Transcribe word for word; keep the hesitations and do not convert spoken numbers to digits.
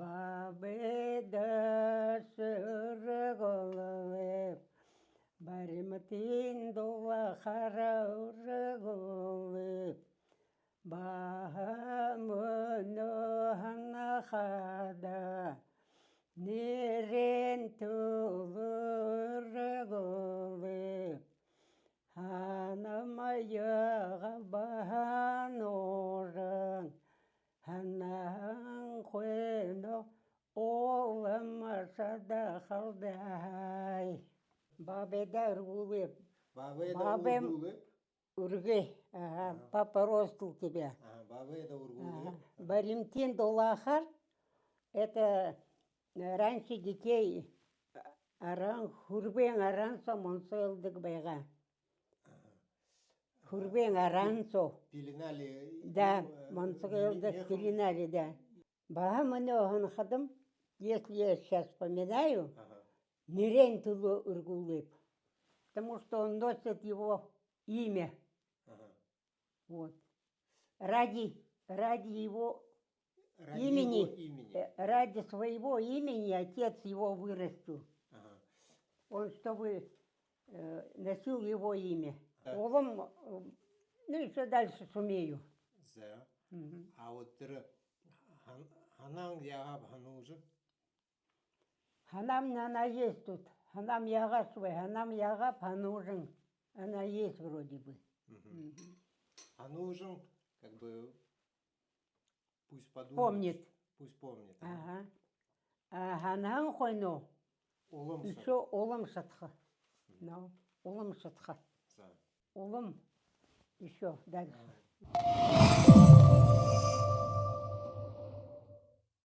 Баабайда үргүүлээб, баримтын дулаахаар үргүүлээб. Баһа мүнөө һанахада, нэрэн түлөө үргүүлээб. Һанамаяа баһа нуужан, һанаһан хойноо улам шадахалдаһай. Баабайда үргүүлээб. Баабайда үргүүлээб. Үргөө. Ага, попросту тебе. Ага, баабайда үргүүлээб. Ага. Баримтын дулаахаар, это, э, раньше детей, а, араан, хүрбээн араан соо монсо элдэг байгаа. Ага. Хүрбээн араан соо. Пеленали. Да, э, монсо элдэг, мехом. Пеленали, да. Баһа мүнөө һанахадам, если я сейчас вспоминаю, ага, нэрэн түлөө үргүүлээб. Потому что он носит его имя. Ага. Вот. Ради, ради его имени, э, ради своего имени отец его вырастил. Ага. Он чтобы, э, носил его имя. Да. Улам, э, ну, ещё дальше сумею. За. Мгм. А вот тэрэ һан-, һанаан яагааб, һануужан? Һанаам, она есть тут. Һанаам яагаашье бай, һанаам яагааб, һануужан. Она есть вроде бы. Мгм. Мгм. Һануужан, как бы, пусть подумает. Помнит. Пусть помнит, ага. Ага. А һанаһан хойноо улам ещё шадаха. Улам шадаха. Мгм. Ну, улам шадаха. За. Улам ещё дальше. Ага.